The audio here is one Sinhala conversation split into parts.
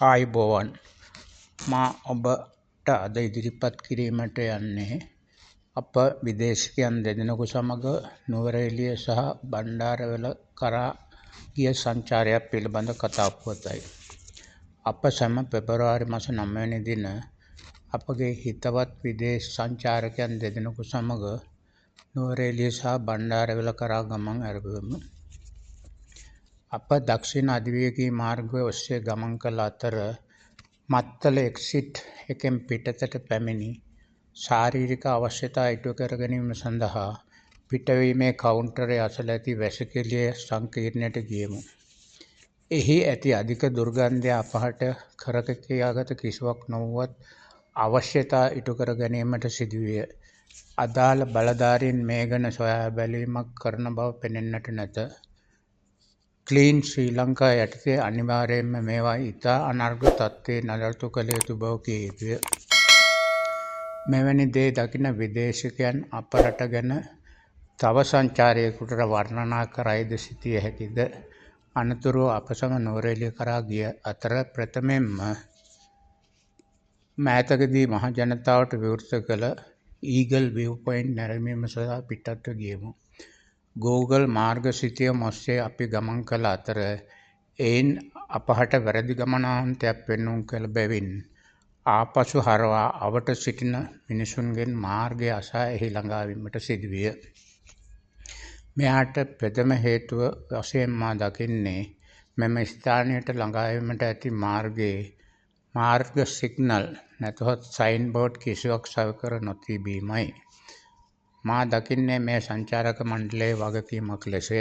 ආයුබෝවන්. මා ඔබට අද ඉදිරිපත් කිරීමට යන්නේ අප විදේශිකයන් දෙදෙනෙකු සමග නුවරඑළිය සහ බණ්ඩාරවෙල කරා ගිය සංචාරයක් පිළිබඳ කතා පුවතයි. අප සැම පෙබරවාරි මාස 9 වෙනි දින අපගේ හිතවත් විදේශ සංචාරකයන් දෙදෙනෙකු සමග නුවරඑළිය සහ බණ්ඩාරවෙල කරා ගමන් ඇරඹුවෙමු. අප දක්ෂිණ අධිවේගී මාර්ගය ඔස්සේ ගමන් කළ අතර මත්තල එක්සිට් එකෙන් පිටතට පැමිණි ශාරීරික අවශ්‍යතා ඉටු කර ගැනීම සඳහා පිටවීමේ කවුන්ටරය අසල ඇති වැසිකිළිය සංකීර්ණයට ගියෙමු. එහි ඇති අධික දුර්ගන්ධය අපහට කර කියාගත කිසිවක් නොවුවත් අවශ්‍යතා ඉටු කර ගැනීමට සිදුවිය. අදාළ බලධාරීන් මේ ගැන සොයා බැලීමක් කරන බව පෙනෙන්නට නැත. ක්ලීන් ශ්‍රී ලංකා යටතේ අනිවාර්යයෙන්ම මේවා ඉතා අනර්ඝ තත්ත්වයේ නඩත්තු කළ යුතු බව කිය යුතුය. මෙවැනි දේ දකින විදේශිකයන් අප රට ගැන තව සංචාරකයෙකුට වර්ණනා කරයිද සිතිය හැකිද? අනතුරුව අප සම නුවරඑළිය කරා ගිය අතර ප්‍රථමයෙන්ම මෑතකදී මහ ජනතාවට විවෘත කළ ඊගල් විව් පොයින්ට් නැරඹීම සඳහා පිටත්ව ගියෙමු. Google මාර්ග සිතියම ඔස්සේ අපි ගමන් කළ අතර එයින් අපහට වැරදි ගමනාන්තයක් පෙන්නුම් කළ බැවින් ආපසු හරවා අවට සිටින මිනිසුන්ගෙන් මාර්ගය අසා එහි ළඟා වීමට සිදුවිය. මෙයාට ප්‍රථම හේතුව වශයෙන් මා දකින්නේ මෙම ස්ථානයට ළඟා වීමට ඇති මාර්ගයේ මාර්ග සිග්නල් නැතහොත් සයින් බෝඩ් කිසිවක් සවිකර නොතිබීමයි. මා දකින්නේ මෙය සංචාරක මණ්ඩලයේ වගකීමක් ලෙසය.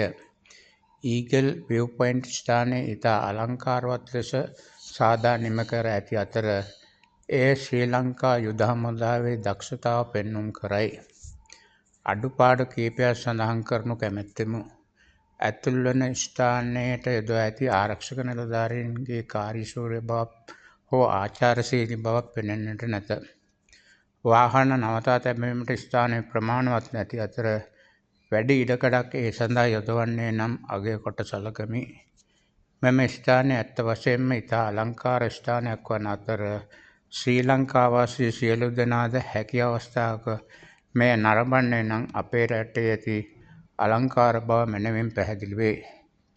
ඊගල් විව් පොයින්ට් ස්ථානය ඉතා අලංකාරවත් ලෙස සාදා නිම කර ඇති අතර එය ශ්‍රී ලංකා යුද හමුදාවේ දක්ෂතාව පෙන්නුම් කරයි. අඩුපාඩු කීපයක් සඳහන් කරනු කැමැත්තෙමු. ඇතුල් වන ස්ථානයට යොදවා ඇති ආරක්ෂක නිලධාරීන්ගේ කාර්යශූර බවක් හෝ ආචාරශීලී බවක් පෙනෙන්නට නැත. වාහන නවතා තැබීමට ස්ථානය ප්‍රමාණවත් නැති අතර වැඩි ඉඩකඩක් ඒ සඳහා යොදවන්නේ නම් අගය කොට සලකමි. මෙම ස්ථානය ඇත්ත වශයෙන්ම ඉතා අලංකාර ස්ථානයක් වන අතර ශ්‍රී ලංකා වාසී සියලු දෙනාද හැකි අවස්ථාවක මෙය නරඹන්නේ නම් අපේ රටේ ඇති අලංකාර බව මැනවින් පැහැදිලි වේ.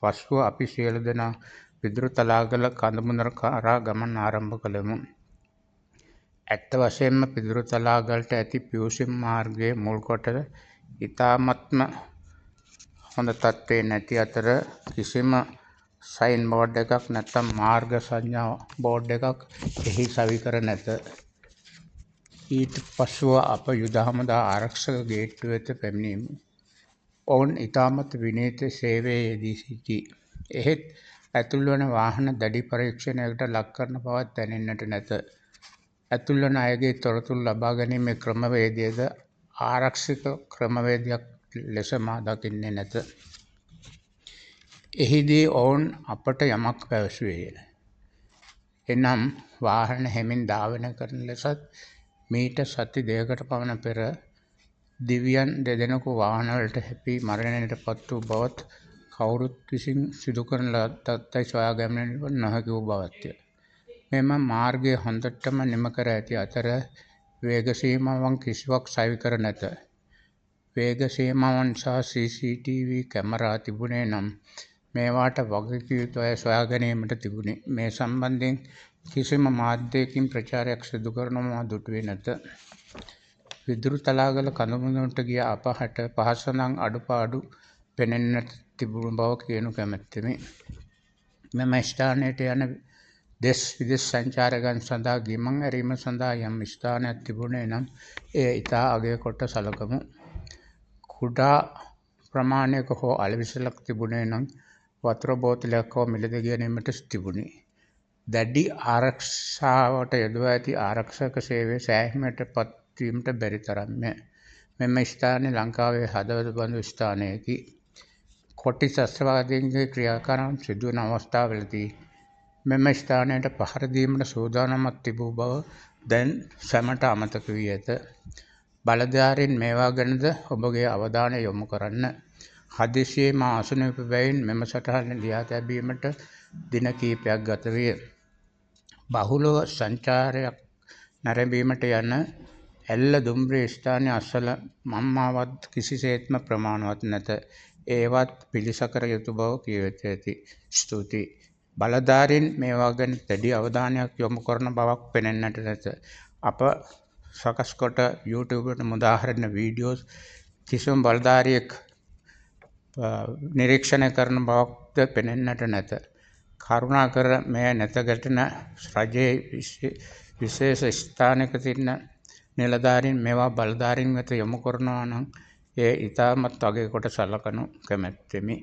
පසුව අපි සියලු දෙනා පිදුරුතලාගල කඳමුදුන කරා ගමන් ආරම්භ කළෙමු. ඇත්ත වශයෙන්ම පිදුරුතලාගලට ඇති පිවිසුම් මාර්ගයේ මුල් කොට ඉතාමත්ම හොඳ තත්ත්වයේ නැති අතර කිසිම සයින් බෝඩ් එකක් නැත්නම් මාර්ග සංඥා බෝඩ් එකක් එහි සවි කර නැත. ඊට පසුව අප යුද හමුදා ආරක්ෂක ගේට්ටුව වෙත පැමිණියෙමු. ඔවුන් ඉතාමත් විනීත සේවයේ යෙදී සිටී. එහෙත් ඇතුල් වන වාහන දැඩි පරීක්ෂණයකට ලක් කරන බවක් දැනෙන්නට නැත. ඇතුල් වන අයගේ තොරතුරු ලබා ගැනීමේ ක්‍රමවේදයද ආරක්ෂක ක්‍රමවේදයක් ලෙස මා දකින්නේ නැත. එහිදී ඔවුන් අපට යමක් පැවසුවේය. එනම් වාහන හෙමින් ධාවනය කරන ලෙසත් මීට සති දෙකකට පමණ පෙර දිව්‍යයන් දෙදෙනෙකු වාහනවලට හැපී මරණයට පත් වූ බවත් කවුරුත් විසින් සිදු කරන ලද්දක්දයි සොයා ගැනීමට නොහැකි වූ බවත්ය. මෙම මාර්ගය හොඳටම නිම කර ඇති අතර වේග සීමාවන් කිසිවක් සවි කර නැත. වේග සීමාවන් සහ CCTV camera තිබුණේ නම් මේවාට වගකිව යුතු අය සොයා ගැනීමට තිබුණි. මේ සම්බන්ධයෙන් කිසිම මාධ්‍යයකින් ප්‍රචාරයක් සිදු කරනු මා දුටුවේ නැත. පිදුරුතලාගල කඳමුදුනට ගිය අපහට පහත සඳහන් අඩුපාඩු පෙනෙන්නට තිබුණු බව කියනු කැමැත්තෙමි. මෙම ස්ථානයට යන දෙස් විදෙස් සංචාරකයන් සඳහා ගිමන් ඇරීම සඳහා යම් ස්ථානයක් තිබුණේ නම් එය ඉතා අගය කොට සලකමු. කුඩා ප්‍රමාණයක හෝ අලෙවිසලක් තිබුණේ නම් වතුර බෝතලයක් හෝ මිලදී ගැනීමට තිබුණි. දැඩි ආරක්ෂාවට යොදවා ඇති ආරක්ෂක සේවය සෑහීමට පත්වීමට බැරි තරම්ය. මෙම ස්ථානය ලංකාවේ හදවත බඳු ස්ථානයකි. කොටි ත්‍රස්තවාදීන්ගේ ක්‍රියාකාරකම් සිදුවන අවස්ථාවලදී මෙම ස්ථානයට පහර දීමට සූදානමක් තිබූ බව දැන් සැමට අමතක වී ඇත. බලධාරීන් මේවා ගැනද ඔබගේ අවධානය යොමු කරන්න. හදිසියේ මා අසනීප බැවින් මෙම සටහන ලියා තැබීමට දින කීපයක් ගත විය. බහුලව සංචාරයක් නැරඹීමට යන ඇල්ල දුම්රිය ස්ථානය අසල මංමාවත් කිසිසේත්ම ප්‍රමාණවත් නැත. ඒවත් පිළිසකර යුතු බව කියවෙත ඇති. ස්තුතියි. බලධාරීන් මේවා ගැන දැඩි අවධානයක් යොමු කරන බවක් පෙනෙන්නට නැත. අප සකස් කොට YouTube එකට මුදාහරින වීඩියෝස් කිසිම බලධාරියෙක් නිරීක්ෂණය කරන බවක්ද පෙනෙන්නට නැත. කරුණාකර මෙය නැත ගැටෙන රජයේ විශේෂ ස්ථානයක සිටින නිලධාරීන් මේවා බලධාරීන් වෙත යොමු කරනවා නම් එය ඉතාමත් අගය කොට සලකනු කැමැත්තෙමි.